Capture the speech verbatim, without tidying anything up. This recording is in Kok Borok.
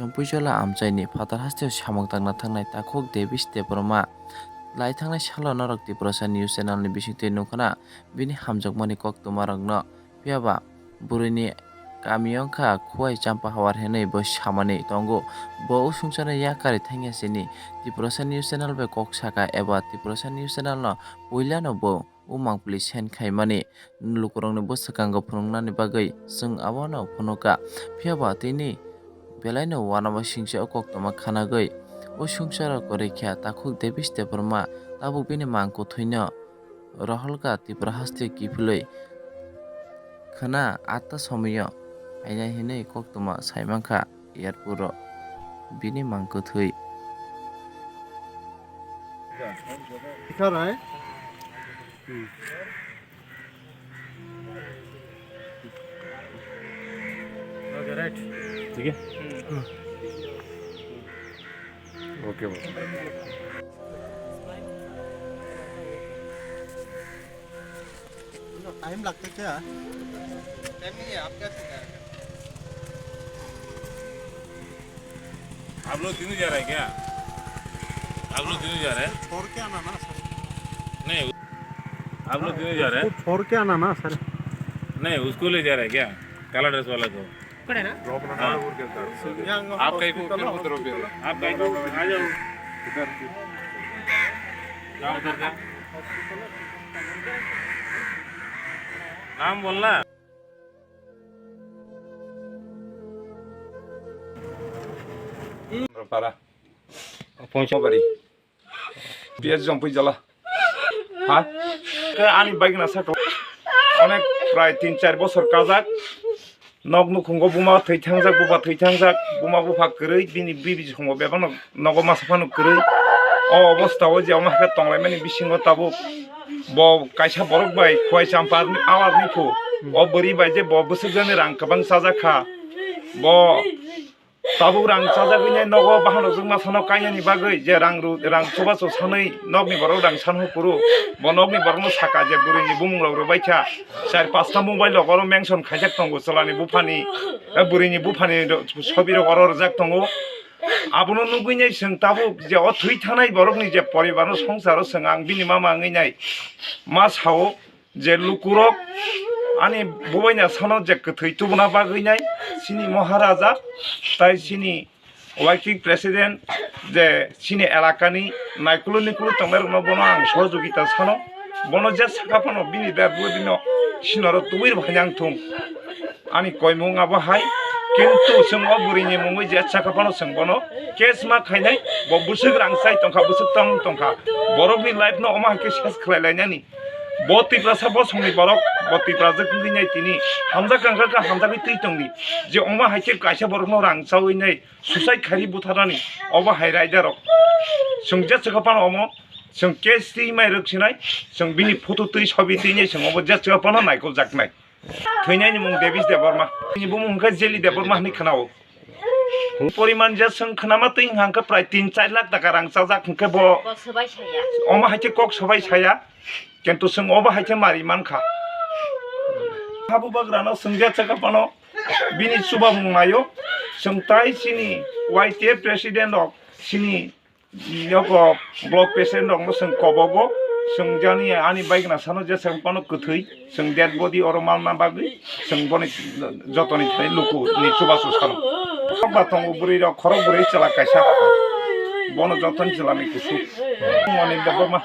Puijola amchaini phatar hasteo samung tangna thangnai takhuk Debish Debbarma lai thangnai salo norok Tiprasa News Channel ni bisingtwi nukha na bini hamjakmani koktwmarokno. Phiyaba bwrwini kami wngkha Khuwai Champa Hawar hinwi bo samani tongo. Bo usungsano yakarwi thangya sini Tiprasa News Channel bai kok saka eba Tiprasa News Channel no puilano bo o mangpili sen khaimani lukurokni bwswkango phunuknani bagwi chwng abono phunukha. Phiyaba tini belaino uanama singcha o koktwma khanagwi o sungsaro kwrwi kha takhuk Debish Debbarma tabuk bini mangkwthwino rohorkha Tripura haste kiphilwi khwna atta somoio phainai hinwi koktwma saimankha airport o bini mangkwthwi. दिखा रहा है। Okay, right. ठीक है। Okay, boss. Time लगता क्या? टाइम नहीं है, आप क्या सीखा है? आप लोग तीनों जा रहे हैं क्या? आप लोग तीनों जा रहे हैं? छोड़ के आना ना सर। नहीं, आप लोग तीनों जा रहे हैं? उसको छोड़ के आना ना सर। नहीं, उसको ले जा रहे हैं क्या? काला ड्रेस वाला को। हाँ। आपका एक, आपका एक, आ जाओ। इधर। क्या उधर का? नाम बोलना। Para. Pungchong bari. P S Jongpui jala. Ha? Ke ani bike na sakla. Onek prai tin char bosor kajak. Nok nukhungo buma thwi thangjak, buba thwi thangjak, buma bupha kwrwi, bini bibi songo bebak no nogo masa phano kwrwi. O obostha o je omo hai khe tonglaimani bisingo tabuk bo kaisa borok bai Khuwai Champa ni awar ni phu. O bwrwi bai je bo bwswk jani rang kwbang chajak kha. Bo tabuk rang chajagwi nai nogo bahanrok jwk masano kainani bagwi je rang ru-, rang chubachu sanwi nokni borok rang sanhukuru. Bo nokni borokno saka je bwrwini bumungrok rwbaikha. Char pasta mobile rok oro mention khaijak tongo chwlani buphani, eh, bwrwini buphani ro-, sobirok oro rwjak tongo. Abono nugwi nai chwng tabuk je o thwi thanai borokni je poribarno songsaro chwng ang bini mama wngwi nai ma sao. Je lukurok ani bubaina sano je kwthwi tubuna bagwi nai chini Maharaja tai chini working president je chini elakani naikulu nikulu tongnairokno bono ang sohojogita sano. Bono je saka phano bini dad bwdino sinoro tubui rwphai nang thung. Ani koimung abo hai, kintu chwng o bwrwini mungwi je saka phano chwng bono case ma khainai, bo bwswk rang chai tongkha, bwswk tong tongkha, borokni life no omo hai khe ses khlai lainani. Bo Tiprasa bosongni borok, bo Tiprajwk wngwi nai tini hamjak kangkha kha hamjagwi twi tongdi. Je omo hai khe kaisa borokno rang chawi nai suicide khairi butharnani, obo hai raidarok. Chwng je chwkha phano omo, chwng case twi mai rwk sinai, chwng bini photo twi sobi twi nai chwng obo je chwkha phano naikol jaknai. Thwinaini mung Debish Debbarma. Bini bumung hwnkhe Jeli Debbarma hinwi khwnao. Poriman je chwng khwnama twi wngkha hwnkhe prai tin char lakh taka rang chajak hwnkhe bo. Kok swbai saya. Omo hai khe kok swbai saya. Kintu chwng obo hai khe mari mankha. Habubagrano chwng je chwkha phano bini chubamung naio. Chwng tai chini Y T A president rok chini Yoko block president rokno chwng kobogo, chwng jani ani bike na sano je chwng phano kwthwi, chwng dead body oro manna bagwi chwng boni jotoni thani luku ni chubachu sano. Ba tongo bwrwi rok khorok bwrwi chwla kaisa, bono jotoni chwla ni kusu. Moni Debbarma.